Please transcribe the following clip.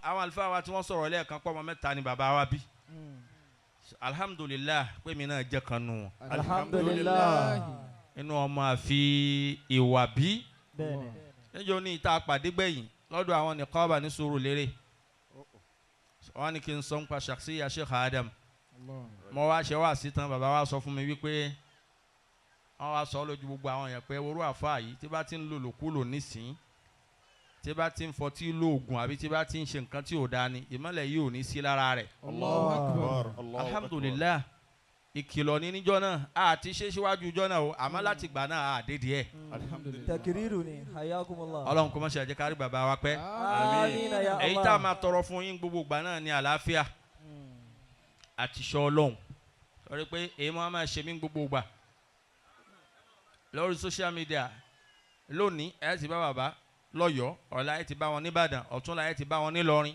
Àwọn àlùfáà wa tí wọ́n sọ̀rọ̀ lẹ́ẹ̀kan pọ̀, ọmọ mẹ́ta ni bàbá wa bí. Alhamdulilah pé mi náà jẹ́ kan nù wọn. Alhamdulilah. Inú ọmọ àfi ìwà bí. Bẹ́ẹ̀ni. Níjọ́ ní ìta pàdé gbẹ̀yìn lọ́dọ̀ àwọn nìkọ́ọ̀bà ní Sùúrùlérè, wọ́n ní kí n sọ nípa ṣàkṣíyà Sheikh Adam. Mo wá ṣe wá sí tán, bàbá wa sọ fún mi wípé wọ́n wá sọ lójú gbogbo àwọn èèyàn pé orú àfa yìí, tí bá ti ń lò lòkulò nísìn, tí bá ti ń fọtí lóògùn àbí tí bá ti ń ṣe nǹkan tí ò dáa ni, ìmọ̀lẹ̀ yìí ò ní sí lára rẹ̀. Allahu akbar. Alhamdulilah, ìkìlọ̀ ní níjọ́ náà àti ṣe síwájú ìjọ́ náà o, àmọ́ láti gbà náà àdédìí ẹ̀. Alhamdulilah. Takiriru ni hayakumullah. Ọlọ́run kò má ṣe àjẹ́ kárí bàbá wa pẹ́. Amina ya Allah. Èyí tá a máa tọrọ fún yín gbogbo ìgbà náà ní àlàáfíà àti ìṣọ́ Ọlọ́run, torí pé èyí máa ṣe mí gbogbo ìgbà lórí social media. Lónìí ẹ ti bá bàbá lọ́yọ̀ọ́, ọ̀la ẹ ti bá wọn nìbàdàn, ọ̀túnla ẹ ti bá wọn nílọrin.